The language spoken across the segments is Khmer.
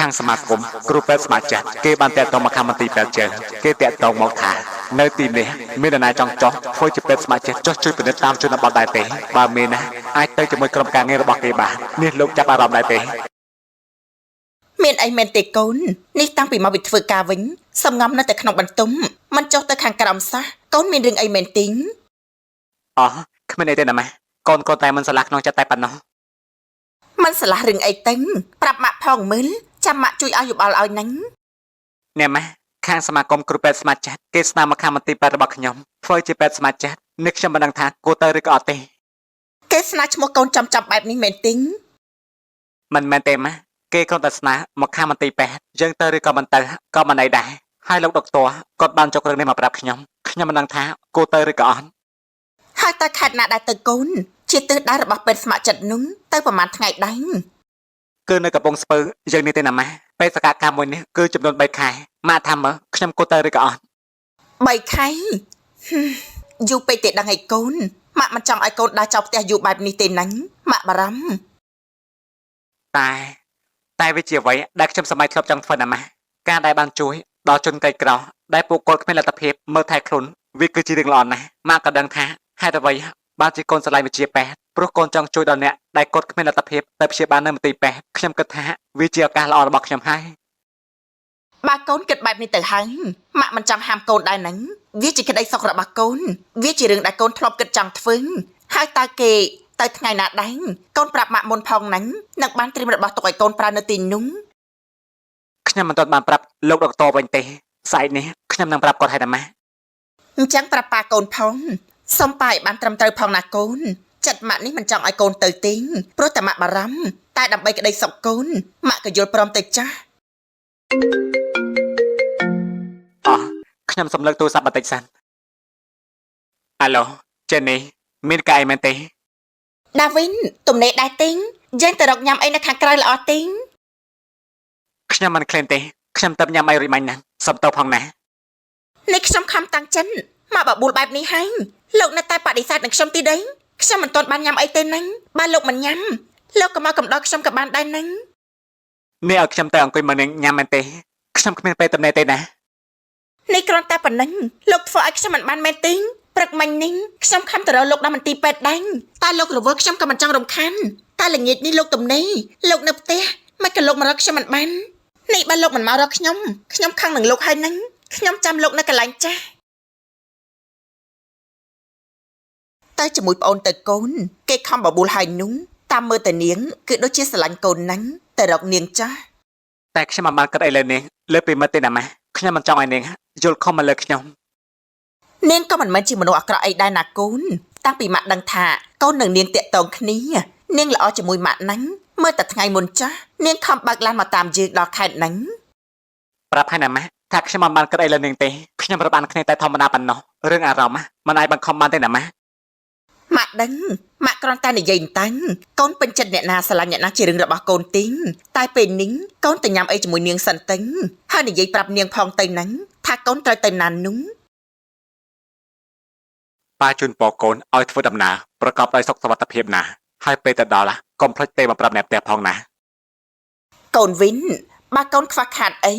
ខាងសមាគមគ្រូពេទ្យស្ម័គ្រចិត្តគេបានតាក់ទងមកខាងមន្ទីរពេទ្យជើងគេតាក់ទងមកថានៅទីនេះមាននរណាចង់ចោះធ្វើជាពេទ្យស្ម័គ្រចិត្តចោះជួយពិនិត្យតាមជនបទដែរទេបើមានណាអាចទៅជាមួយក្រុមការងាររបស់គេបាននេះលោកចាប់អារម្មណ៍ដែរទេ មានអីមែនទេកូននេះតាំងពីមកពីធ្វើការវិញសំងំនៅតែក្នុងបន្ទុំមិនចុះទៅខាងក្រោមសោះកូនមានរឿងអីមែនទីង អោះគ្មានអីទេណាម៉ាកូនក៏តែមិនស្រឡះក្នុងចិត្តតែប៉ុណ្ណោះ មិនស្រឡះរឿងអីទេប្រាប់ម៉ាក់ផងមើលចាំម៉ាក់ជួយឲ្យយោបល់ឲ្យហ្នឹង អ្នកម៉ាខាងសមាគមគ្រូពេទ្យស្ម័គ្រចិត្តគេស្នើមកខាងមន្ទីរពេទ្យរបស់ខ្ញុំធ្វើជាពេទ្យស្ម័គ្រចិត្តនេះខ្ញុំមិនដឹងថាគួរទៅឬក៏អត់ទេ គេស្នើឈ្មោះកូនចំចំបែបនេះមែនទីង មិនមែនទេម៉ាគេគ្រាន់តែស្នើមកខាងមន្ទីរពេទ្យយើងទៅឬក៏មិនទៅក៏មិនអីដែរហើយលោកដុកទ័រគាត់បានយករឿងនេះមកប្រាប់ខ្ញុំខ្ញុំមិនដឹងថាគួរទៅឬក៏អត់ ហើយតើខេត្តណាដែរទៅកូនជាទិសដៅរបស់ពេទ្យស្ម័គ្រចិត្តនោះទៅប្រហែលថ្ងៃដែរ គឺនៅកំពង់ស្ពឺយើងនេះទេណាម៉ាបេសកកម្មមួយនេះគឺចំនួន3ខែម៉ាក់ថាមើលខ្ញុំគួរទៅឬក៏អត់ 3ខែហឹមយូរពេកទេដឹងអីកូនម៉ាក់មិនចង់ឲ្យកូនដើរចោលផ្ទះយូរបែបនេះទេណាញ់ម៉ាក់បារម្ភ តែតែវាជាអ្វីដែលខ្ញុំសម័យធ្លាប់ចង់ធ្វើណាម៉ាការដែលបានជួយដល់ជនក្រីក្រដែលពួកគាត់គ្មានលទ្ធភាពមើលថែខ្លួនវាគឺជារឿងល្អណាស់ម៉ាក់ក៏ដឹងថាហេតុអ្វីបានជាកូនស្រឡាញ់វិជ្ជាពេទ្យព្រោះកូនចង់ជួយដល់អ្នកដែលគាត់គ្មានលទ្ធភាពទៅព្យាបាលនៅមន្ទីរពេទ្យខ្ញុំគិតថាវាជាឱកាសល្អរបស់ខ្ញុំហើយ បើកូនគិតបែបនេះទៅហើយម៉ាក់មិនចង់ហាមកូនដែរហ្នឹងវាជាក្តីសុខរបស់កូនវាជារឿងដែលកូនធ្លាប់គិតចង់ធ្វើហើយតើគេទៅថ្ងៃណាដែរកូនប្រាប់ម៉ាក់មុនផងហ្នឹងនឹងបានត្រៀមរបស់ទុកឲ្យកូនប្រើនៅទីនោះ ខ្ញុំមិនទាន់បានប្រាប់លោកដុកទ័រវិញទេស្អែកនេះខ្ញុំនឹងប្រាប់គាត់ហើយណាម៉ាក់ អញ្ចឹងប្រាប់ប៉ាកូនផងសុំប៉ាឲ្យបានត្រឹមត្រូវផងណាកូនចិត្តម៉ាក់នេះមិនចង់ឲ្យកូនទៅទេព្រោះតែម៉ាក់បារម្ភតែដើម្បីក្តីសុខកូនម៉ាក់ក៏យល់ព្រមទៅចាស់ អោះខ្ញុំសំលើកទូរស័ព្ទបន្តិចសិនអាឡូចេននេះមានកាយមែនទេ ដាវីនទំនេរដែរទេយើងទៅរកញ៉ាំអីនៅខាងក្រៅល្អទេ ខ្ញុំមិនក្លែងទេខ្ញុំទៅញ៉ាំអីរួចមិញហ្នឹងសុំទោសផងណា នេះខ្ញុំខំតាំងចិនមកបបួលបែបនេះហើយលោកនៅតែបដិសេធនឹងខ្ញុំទីដីខ្ញុំមិនទាន់បានញ៉ាំអីទេហ្នឹងបើលោកមិនញ៉ាំលោកក៏មកកំដរខ្ញុំក៏បានដែរហ្នឹង នេះឲ្យខ្ញុំទៅអង្គុយមើលនាងញ៉ាំមែនទេខ្ញុំគ្មានពេលទំនេរទេណា នេះគ្រាន់តែប៉ុណ្ណឹងលោកធ្វើឲ្យខ្ញុំមិនបានមែនទេព្រឹកមិញនេះខ្ញុំខំទៅរកលោកដល់មន្ទីរពេទ្យដែរតែលោករវល់ខ្ញុំក៏មិនចង់រំខានតែល្ងាចនេះលោកទំនេរលោកនៅផ្ទះមិនក៏លោកមករកខ្ញុំមិនបាននេះបើលោកមិនមករកខ្ញុំខ្ញុំខឹងនឹងលោកហើយហ្នឹងខ្ញុំចាំលោកនៅកន្លែងចាស់ទៅជាមួយប្អូនទៅកូនគេខំបបួលហើយនោះតាមមើលទៅនាងគឺដូចជាស្រឡាញ់កូនហ្នឹងទៅរកនាងចាស់ តែខ្ញុំមិនបានគិតអីលើនាងលើពីមិត្តទេណាម៉ាខ្ញុំមិនចង់ឲ្យនាងយល់ខុសមកលើខ្ញុំ នាងក៏មិនមែនជាមនុស្សអាក្រក់អីដែរណាកូនតាំងពីម៉ាក់ដឹងថាកូននិងនាងតាក់ទងគ្នានាងល្អជាមួយម៉ាក់ហ្នឹងមើលតែថ្ងៃមុនចាស់នាងខំបើកឡានមកតាមយើងដល់ខេត្តហ្នឹង ប្រាប់ហើយណាម៉ាថាខ្ញុំមិនបានគិតអីលើនាងទេខ្ញុំរាប់អានគ្នាតែធម្មតាប៉ុណ្ណោះរឿងអារម្មណ៍មិនអាចបង្ខំបានទេណាម៉ា ម៉ាក់ដឹងម៉ាក់គ្រាន់តែនិយាយតាំងកូនពេញចិត្តអ្នកណាស្រឡាញ់អ្នកណាជារឿងរបស់កូនទីងតែពេលនេះកូនទៅញ៉ាំអីជាមួយនាងសិនទៅហើយនិយាយប្រាប់នាងផងទៅហ្នឹងថាកូនត្រូវទៅណានោះ ប៉ាជូនពរកូនឲ្យធ្វើដំណើរប្រកបដោយសុខសុវត្ថិភាពណាហើយពេលទៅដល់កុំភ្លេចទេមកប្រាប់អ្នកផ្ទះផងណា កូនវិនបើកូនខ្វះខាតអី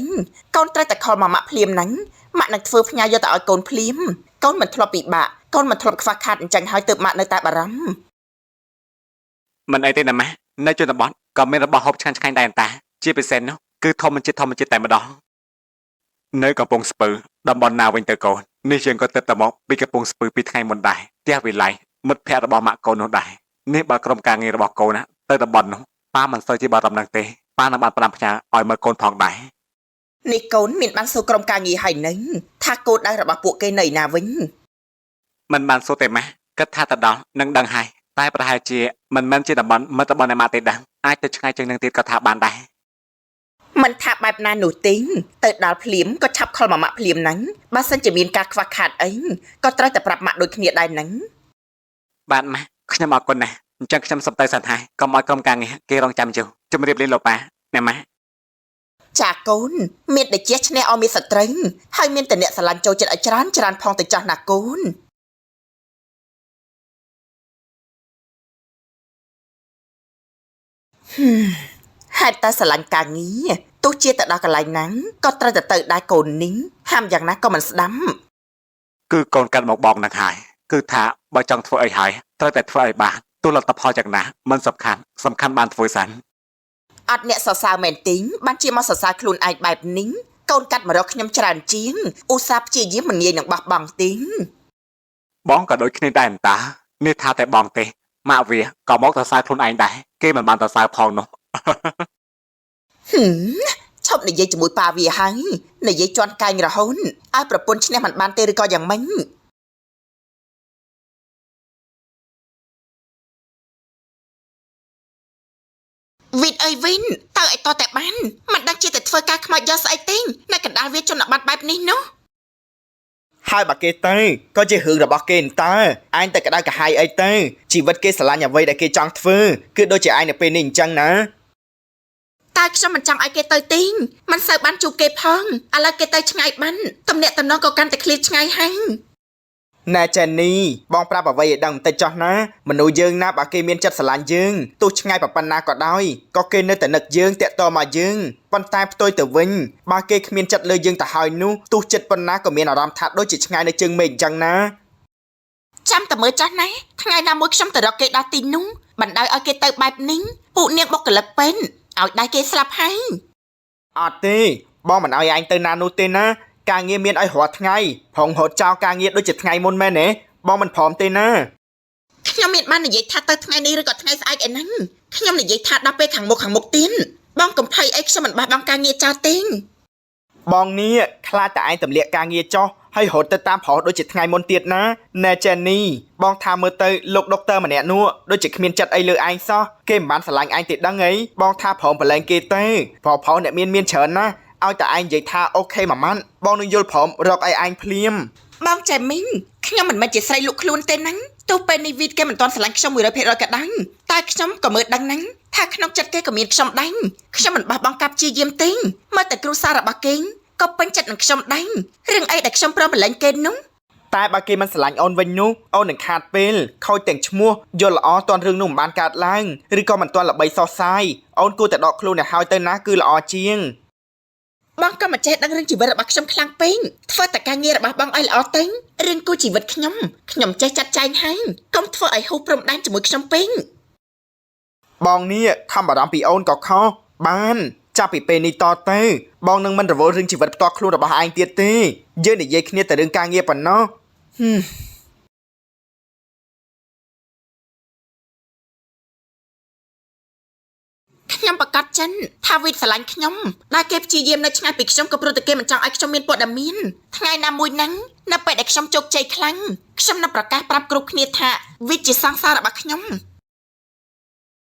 កូនត្រូវតែខលមកម៉ាក់ភ្លាមហ្នឹងម៉ាក់នឹងធ្វើផ្ញើយកទៅឲ្យកូនភ្លាមកូនមិនធ្លាប់ពិបាកកូនមិនធ្លាប់ខ្វះខាតអញ្ចឹងហើយទើបម៉ាក់នៅតែបារម្ភ មិនអីទេណាម៉ានៅជនបទក៏មានរបស់ហូបឆ្ងាញ់ឆ្ងាញ់ដែរតាជាពិសេសនោះគឺធម្មជាតិធម្មជាតិតែម្ដងនៅកំពង់ស្ពឺតំបន់ណាវិញទៅកូននេះយើងក៏ទៅតែមកពីកំពង់ស្ពឺពីថ្ងៃមុនដែរផ្ទះវិល័យមិត្តភ័ក្តិរបស់ម៉ាក់កូននោះដែរនេះបើក្រុមការងាររបស់កូនណាទៅតំបន់នោះប៉ាមិនសូវជាបារម្ភនឹងទេប៉ានឹងបានផ្ដាំផ្ញើឲ្យមើលកូនផងដែរ នេះកូនមានបានសួរក្រុមការងារហើយនឹងថាគោលដៅរបស់ពួកគេនៅឯណាវិញ មិនបានសួរទេម៉ាគិតថាទៅដល់នឹងដឹងហើយតែប្រហែលជាមិនមែនជាតំបន់មិត្តរបស់អ្នកម៉ាក់ទេដឹងអាចទៅឆ្ងាយជាងនឹងទៀតក៏ថាបានដែរ មិនថាបែបណានោះទេទៅដល់ភ្លាមក៏ឆាប់ខលមកម៉ាក់ភ្លាមហ្នឹងបើសិនជាមានការខ្វះខាតអីក៏ត្រូវតែប្រាប់ម៉ាក់ដូចគ្នាដែរហ្នឹង បាទម៉ាក់ខ្ញុំអរគុណណាស់អញ្ចឹងខ្ញុំសុំទៅសិនហើយកុំឲ្យក្រុមការងារគេរងចាំយូរជម្រាបលាលោកប៉ាអ្នកម៉ាក់ ចាកូនមានតែជាឈ្នះឲ្យមានសត្រូវហើយមានតែអ្នកស្រឡាញ់ចូលចិត្តឲ្យច្រើនច្រើនផងទៅចាស់ណាកូនហឹមហេតុតែស្រឡាញ់ការងារ ទោះជាទៅដល់កន្លែងណាក៏ត្រូវតែទៅដែរកូននេះហាមយ៉ាងណាក៏មិនស្ដាប់ គឺកូនកាត់មកបងនឹងហើយគឺថាបើចង់ធ្វើអីហើយត្រូវតែធ្វើឲ្យបានទោះលទ្ធផលយ៉ាងណាមិនសំខាន់សំខាន់បានធ្វើសិន អត់អ្នកសរសើរមែនទីងបានជាមកសរសើរខ្លួនឯងបែបនេះកូនកាត់មករកខ្ញុំច្រើនជាងឧស្សាហ៍ព្យាយាមមិនងាយនឹងបោះបង់ទីង បងក៏ដូចគ្នាដែរអន្តានេះថាតែបងទេម៉ាក់វាក៏មកសរសើរខ្លួនឯងដែរគេមិនបានសរសើរផងនោះ ហឹមឈប់និយាយជាមួយប៉ាវាហើយនិយាយជន់កែងរហូតឲ្យប្រពន្ធឈ្នះមិនបានទេឬក៏យ៉ាងម៉េចវីតអើយវីនតើឲ្យតតែបានមិនដឹងជាតែធ្វើការខ្មោចយកស្អីទេនៅកណ្ដាលវាជនបទបែបនេះនោះ ហើយបើគេទៅក៏ជារឿងរបស់គេអន្តើឯងតែក្តៅក្រហាយអីទៅជីវិតគេស្រឡាញ់អ្វីដែលគេចង់ធ្វើគឺដូចជាឯងនៅពេលនេះអញ្ចឹងណា តែខ្ញុំមិនចង់ឲ្យគេទៅទីងមិនសូវបានជួបគេផងឥឡូវគេទៅឆ្ងាយបានទំនាក់ទំនងក៏កាន់តែឃ្លាតឆ្ងាយហើយ ណែចេននីបងប្រាប់អ្វីឲ្យដឹងបន្តិចចោះណាមនុស្សយើងណាបើគេមានចិត្តស្រឡាញ់យើងទោះឆ្ងាយប៉ុណ្ណាក៏ដោយក៏គេនៅតែនឹកយើងតាក់ទងមកយើងប៉ុន្តែផ្ទុយទៅវិញបើគេគ្មានចិត្តលើយើងទៅហើយនោះទោះចិត្តប៉ុណ្ណាក៏មានអារម្មណ៍ថាដូចជាឆ្ងាយនៅជើងមេឃអញ្ចឹងណា ចាំតែមើលចាស់ណាថ្ងៃណាមួយខ្ញុំទៅរកគេដល់ទីនោះបណ្ដោយឲ្យគេទៅបែបនេះពួកនាងបុគ្គលិកពេនឲ្យដៃគេស្លាប់ហើយ អត់ទេបងមិនឲ្យឯងទៅណានោះទេណាការងារមានឲ្យរាល់ថ្ងៃផងរត់ចោលការងារដូចជាថ្ងៃមុនមែនទេបងមិនព្រមទេណា ខ្ញុំមានបាននិយាយថាទៅថ្ងៃនេះឬក៏ថ្ងៃស្អែកឯហ្នឹងខ្ញុំនិយាយថាដល់ពេលខាងមុខខាងមុខទៀតបងកំភៃអីខ្ញុំមិនបោះបង់ការងារចោលទេ បងនេះខ្លាចតែឯងទម្លាក់ការងារចុះហើយរត់ទៅតាមប្រុសដូចជាថ្ងៃមុនទៀតណាណែចេននីបងថាមើលទៅលោកដុកទ័រម្នាក់នោះដូចជាគ្មានចិត្តអីលើឯងសោះគេមិនបានស្រឡាញ់ឯងទេដឹងអីបងថាព្រមប្រឡែងគេទេព្រោះប្រុសអ្នកមានមានច្រើនណាស់ឲ្យតែឯងនិយាយថា OK មួយម៉ាត់បងនឹងយល់ព្រមរកឲ្យឯងភ្លាម បងចែមីងខ្ញុំមិនមែនជាស្រីលក់ខ្លួនទេហ្នឹងទោះពេលនេះវីតគេមិនទាន់ស្រឡាញ់ខ្ញុំ100%ក៏ដោយតែខ្ញុំក៏មើលដឹងហ្នឹងថាក្នុងចិត្តគេក៏មានខ្ញុំដែរខ្ញុំមិនបោះបង់ការព្យាយាមទេមើលតែគ្រួសាររបស់គេក៏ពេញចិត្តនឹងខ្ញុំដែររឿងអីដែលខ្ញុំព្រមប្រឡែងគេនោះ តែបើគេមិនស្រឡាញ់អូនវិញនោះអូននឹងខាតពេលខូចទាំងឈ្មោះយល់ល្អទាន់រឿងនោះមិនបានកើតឡើងឬក៏មិនទាន់ល្បីសោះសាយអូនគួរតែដកខ្លួនឲ្យហើយទៅណាគឺល្អជាង បងក៏មិនចេះដឹងរឿងជីវិតរបស់ខ្ញុំខ្លាំងពេកធ្វើតែការងាររបស់បងឲ្យល្អទៅរឿងគូជីវិតខ្ញុំខ្ញុំចេះចាត់ចែងហើយកុំធ្វើឲ្យហួសព្រំដែនជាមួយខ្ញុំពេក បងនេះខំបារម្ភពីអូនក៏ខុសបានចាប់ពីពេលនេះតទៅបងនឹងមិនរវល់រឿងជីវិតផ្ទាល់ខ្លួនរបស់ឯងទៀតទេយើងនិយាយគ្នាតែរឿងការងារប៉ុណ្ណោះហឹម ខ្ញុំប្រកាសចិនថាវីតស្រឡាញ់ខ្ញុំដែលគេព្យាយាមនៅឆ្ងាយពីខ្ញុំក៏ព្រោះតែគេមិនចង់ឲ្យខ្ញុំមានព័ត៌មានថ្ងៃណាមួយហ្នឹងនៅពេលដែលខ្ញុំជោគជ័យខ្លាំងខ្ញុំនឹងប្រកាសប្រាប់គ្រប់គ្នាថាវីតជាសង្សាររបស់ខ្ញុំ